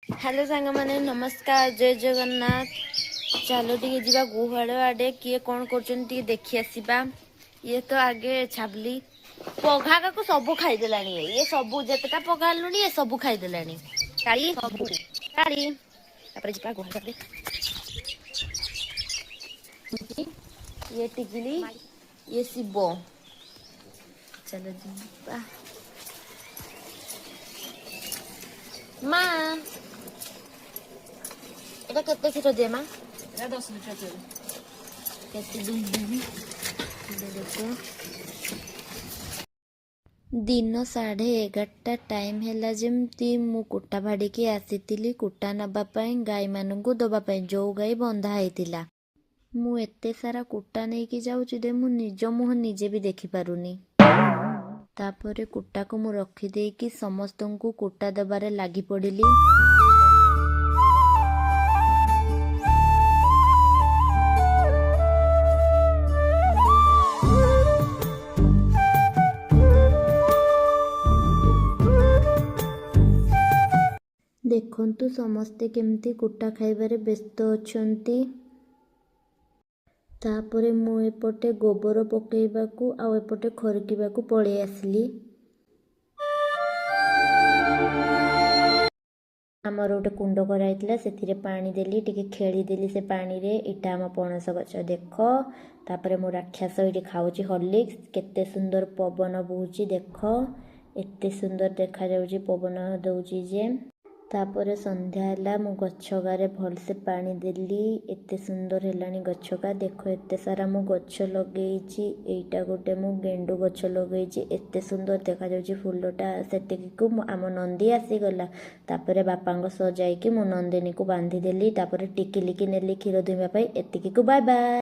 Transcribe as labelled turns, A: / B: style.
A: Hello ସାଙ୍ଗମାନେ, ନମସ୍କାର, ଜୟ ଜଗନ୍ନାଥ। ଚାଲ ଟିକେ ଯିବା ଗୁହାଳ ଆଡ଼େ, କିଏ କ'ଣ କରୁଛନ୍ତି ଟିକେ ଦେଖି ଆସିବା। ଇଏ ତ ଆଗେ ଛାବଲି ପଘାକୁ ସବୁ ଖାଇଦେଲାଣି। ଇଏ ସବୁ ଯେତେଟା ପଘା ହେଲୁଣି, ଇଏ ସବୁ ଖାଇଦେଲାଣି। କାଳି ସବୁ କାଳି। ତାପରେ ଯିବା ଗୁହାଳ ଆଡ଼େ। ଇଏ ଟିକିଲି, ଇଏ ଶିବ। ଚାଲ ଯିବା। ମା, এটা କେତେ କ୍ଷୀର ଦିଏ ମା?
B: ଏଟା 10 ଲିଟର ଦିଏ।
A: କେତେ ଦୁହିଁଲାଣି ଦେଖ। ଦିନ 11:30 ଟାଇମ୍ ହେଲା ଯେମିତି, ମୁଁ କୁଟା ଭାଡ଼ିକି ଆସିଥିଲି କୁଟା ନେବା ପାଇଁ, ଗାଈମାନଙ୍କୁ ଦେବା ପାଇଁ, ଯେଉଁ ଗାଈ ବନ୍ଧା ହେଇଥିଲା। ମୁଁ ଏତେ ସାରା କୁଟା ନେଇକି ଯାଉଛି ଯେ ମୁଁ ନିଜ ମୁହଁ ନିଜେ ବି ଦେଖିପାରୁନି। ତାପରେ କୁଟାକୁ ମୁଁ ରଖିଦେଇକି ସମସ୍ତଙ୍କୁ କୁଟା ଦେବାରେ ଲାଗି ପଡ଼ିଲି। ଦେଖନ୍ତୁ ସମସ୍ତେ କେମିତି କୁଟା ଖାଇବାରେ ବ୍ୟସ୍ତ ଅଛନ୍ତି। ତାପରେ ମୁଁ ଏପଟେ ଗୋବର ପକେଇବାକୁ ଆଉ ଏପଟେ ଖରିକିବାକୁ ପଳେଇ ଆସିଲି। ଆମର ଗୋଟେ କୁଣ୍ଡ କରାହେଇଥିଲା, ସେଥିରେ ପାଣି ଦେଲି, ଟିକେ ଖେଳିଦେଲି ସେ ପାଣିରେ। ଏଇଟା ଆମ ପଣସ ଗଛ ଦେଖ। ତାପରେ ମୁଁ ରାକ୍ଷସ ଏଇଠି ଖାଉଛି ହର୍ଲିକ୍ସ। କେତେ ସୁନ୍ଦର ପବନ ବହୁଛି ଦେଖ, ଏତେ ସୁନ୍ଦର ଦେଖାଯାଉଛି, ପବନ ଦେଉଛି ଯେ। ତାପରେ ସନ୍ଧ୍ୟା ହେଲା, ମୁଁ ଗଛଗାରେ ଭଲସେ ପାଣି ଦେଲି। ଏତେ ସୁନ୍ଦର ହେଲାଣି ଗଛଗା ଦେଖ। ଏତେ ସାରା ମୁଁ ଗଛ ଲଗେଇଛି। ଏଇଟା ଗୋଟେ ମୁଁ ଗେଣ୍ଡୁ ଗଛ ଲଗେଇଛି, ଏତେ ସୁନ୍ଦର ଦେଖାଯାଉଛି ଫୁଲଟା। ସେତିକିକୁ ମୁଁ ଆମ ନନ୍ଦୀ ଆସିଗଲା। ତାପରେ ବାପାଙ୍କ ସହ ଯାଇକି ମୁଁ ନନ୍ଦିନୀକୁ ବାନ୍ଧିଦେଲି। ତାପରେ ଟିକିଲିକି ନେଲି କ୍ଷୀର ଦୁହିଁବା ପାଇଁ। ଏତିକିକୁ ବାଏ ବାଏ।